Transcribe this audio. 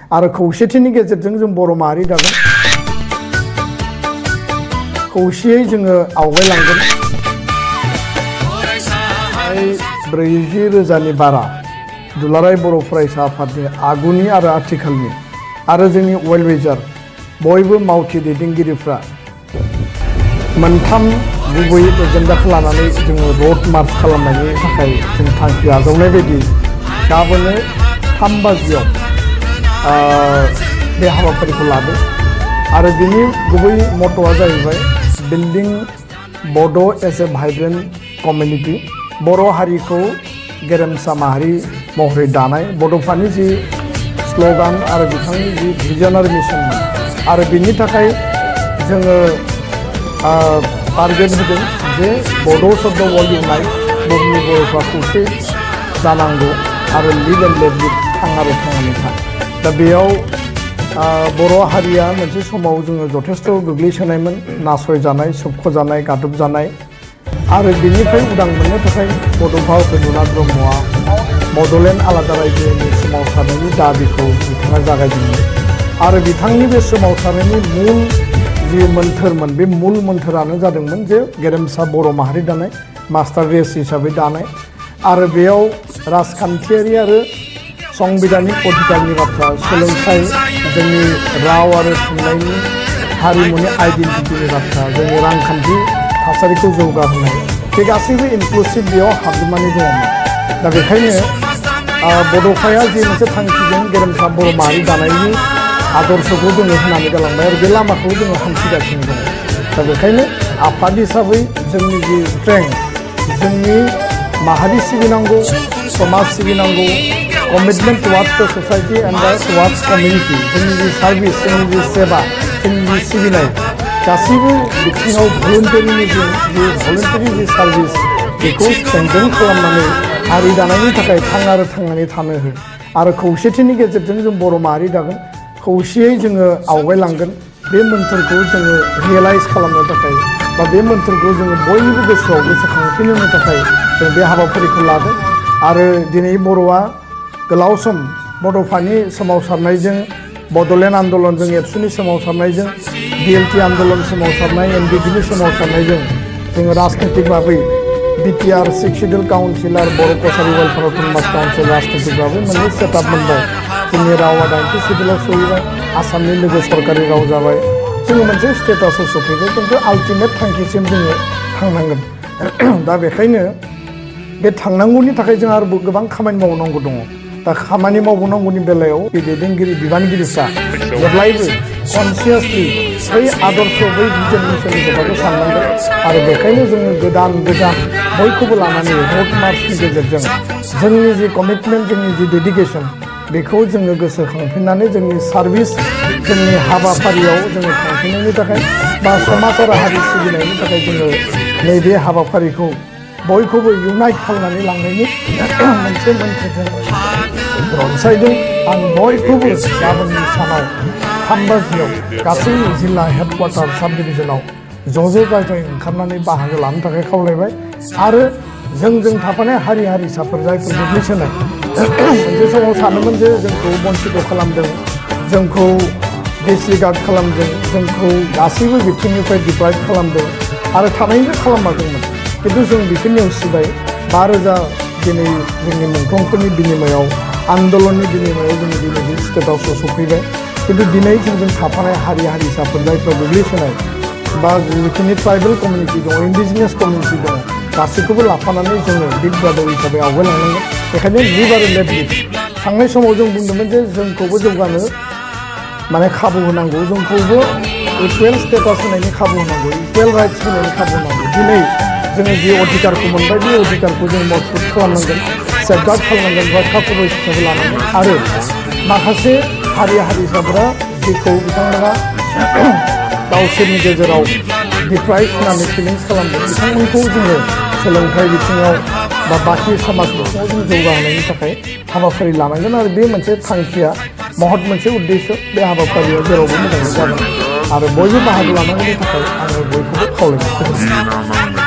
आरो खौसेथिनि गेजेरजों जों बर' माहारि दागोन खौसेयै जोङो आवगायलांगोन 40,000नि बारा दुलाराय बर' फरायसा आफादनि आगुनि आरो आथिखालनि आरो जोंनि वेल विजार बयबो मावथि दैदेनगिरिफ्रा मोनथाम गुबै एजेन्डाखौ लानानै जोङो रोड मार्च खालामनायनि थाखाय जों थांखि आजावनाय बायदि गाबोनो 3 बाजियाव बे हाबाफारिखौ लादों आरो बिनि गुबै मट'आ जाहैबाय बिल्डिं बड' एज ए भाइब्रेन्ट कमिउनिटि बर' हारिखौ गेरेमसा माहारि महरै दानाय बड'फानि जि स्ल'गान आरो बिथांनि जि भिजन आरो मिशनमोन आरो बिनि थाखाय जोङो टारगेट होदों जे बड' शब्द वर्ल्ड इउनाइट बुहुमनि बर'फ्रा खौसे जानांगौ आरो लिड एन्ड लेट लिड थांनानै था दा बेयाव बर' हारिया मोनसे समाव जोङो जथेस्थ' गोग्लैसोनायमोन नासयजानाय सोबख'जानाय गादबजानाय आरो बिनिफ्राय उदां मोननो थाखाय बड'फा उपेन्द्रनाथ ब्रह्मआ बड'लेण्ड आलादा रायजोनि सोमावसारनायनि दाबिखौ बिथाङा जागायदोंमोन आरो बिथांनि बे सोमावसारनायनि मुल जि मोन्थोरमोन बे मुल मोन्थोरानो जादोंमोन जे गेरेमसा बर' माहारि दानाय मास्टार रेस हिसाबै दानाय आरो बेयाव राजखान्थियारि आरो संबिधानिक अधिकारनि बाथ्रा सोलोंथाइ जोंनि राव आरो थुनलाइनि हारिमुनि आइडेन्टिटिनि बाथ्रा जोंनि रांखान्थि थासारिखौ जौगाहोनाय बे गासैबो इनक्लुसिभ बेयाव हाबजोबनानै दङमोन दा बेखायनो बड'फाया जि मोनसे थांखिजों गेरेमसा बर' माहारि दानायनि आदर्शखौ जोङो होनानै गालांबाय आरो बे लामाखौ जोङो हान्थिगासिनो दङ दा बेखायनो आफाद हिसाबै जोंनि जि स्ट्रेंथ जोंनि माहारि सिबिनांगौ समाज सिबिनांगौ कमिटमेन्ट टुवार्ड्स द ससाइटि एन्ड टुवार्ड्स कमिउनिटि जोंनि जि सार्भिस जोंनि जि सेबा जोंनि जि सिबिनाय गासैबो बिथिङाव भलुन्टारि जि सार्भिस बेखौ स्ट्रेंथेन खालामनानै हारि दानायनि थाखाय थांनानै थानो हो आरो खौसेथिनि गेजेरजों जों बर' माहारि दागोन खौसेयै जोङो आवगायलांगोन बे मोन्थोरखौ जोङो रियेलाइज खालामनो थाखाय बा बे मोन्थोरखौ जोङो बयनिबो गोसोआव गोसोखांफिनहोनो थाखाय जों बे हाबाफारिखौ लादों आरो दिनै बर'आ गोलाव सम बड'फानि सोमावसारनायजों बड'लेण्ड आन्दलनजों एबसुनि सोमावसारनायजों बिएलटि आन्दलन सोमावसारनाय एनडिपिनि सोमावसारनायजों जोङो राजनैतिक भाबै बिटिआर 6 शिडिउल काउन्सिल आरो बर' कसारि वेलफेयार अट'नमास काउन्सिल राजनैतिक भाबै मोनसे सेटआप मोनबाय जोंनि रावा 9थि शिडिउलाव सहैबाय आसामनि लोगो सरकारि राव जाबाय जोङो मोनसे स्टेटासाव सफैबाय खिन्थु आल्टिमेट थांखिसिम जोङो थांनांगोन दा बेखायनो बे थांनांगौनि थाखाय जों आरो गोबां खामानि मावनांगौ दङ दा खामानि मावनांगौनि बेलायाव दैदेनगिरि बिबानगिरिफ्रा जेब्लायबो कनसियासलि बै आदर्श बै भिजन मिशननि खोथाखौ साननांगोन आरो बेखायनो जोङो गोदान बयखौबो लानानै रोड मार्चनि गेजेरजों जोंनि जि कमिटमेन्ट जोंनि जि डेडिकेसन बेखौ जोङो गोसोखांफिननानै जोंनि सार्भिस जोंनि हाबाफारियाव जोङो थांफिननायनि थाखाय बा समाज आरो हारि सिबिनायनि थाखाय जोङो नैबे हाबाफारिखौ बयखौबो इउनाइट खालामनानै लांनायनि मोनसे मोन्थोरजों रनसायदों आं बयखौबो गाबोननि सानाव 3 बाजियाव गासै जिल्ला हेडक्वार्टार साब डिभिजनाव ज' जाय ओंखारनानै बाहागो लानो थाखाय खावलायबाय आरो जोंजों थाफानाय हारि हारिसाफोर जायफोर गोग्लैसोनाय मोनसे समाव सानोमोन जे जोंखौ बन्सित खालामदों जोंखौ डिसरिगार्ड खालामदों जोंखौ गासैबो बिथिंनिफ्राय डिप्राइभ खालामदों आरो थानायनिबो खालामाखैमोन किन्तु जों बेखौ नेवसिबाय 5,000 दिनै जोंनि मुंख्लंफोरनि बिनिमयाव आन्दलननि बिनिमयाव जों दिनै स्टेटासाव सफैबाय किन्तु दिनै जोंजों थाफानाय हारि हारिसाफोर जायफोर गोग्लैसोनाय बा जिखिनि ट्राइबेल कमिउनिटि दङ इन्डिजिनियास कमिउनिटि दङ गासैखौबो लाफानानै जोङो बिग ब्रादार हिसाबै आवगायलांनांगोन बेखायनो लिभ आरो लेट लिभ थांनाय समाव जों बुंदोंमोन जे जोंखौबो जौगानो माने खाबु होनांगौ जोंखौबो इकुवेल स्टेटास होनायनि खाबु होनांगौ इकुवेल राइट्स होनायनि खाबु होनांगौ दिनै जोङो जि अधिकारखौ मोनबाय बे अधिकारखौ जों मजबुत खालामनांगोन सेफगार्ड खालामनांगोन रैखा खबर हिसाबै लानांगोन आरो माखासे हारि हारिसाफोरा जेखौ बिथांमोना गावसोरनि गेजेराव डिप्राइभ होनानै फिलिंस खालामदों बिथांमोनखौ जोङो सोलोंथाइ बिथिङाव बा बाखि समाज बिथिङाव जों जौगाहोनायनि थाखाय हाबाफारि लानांगोन आरो बे मोनसे थांखिया महत मोनसे उद्देश्य बे हाबाफारिया जेरावबो मोजाङै जागोन आरो बयबो बाहागो लानांगौनि थाखाय आङो बयखौबो खावलायनाय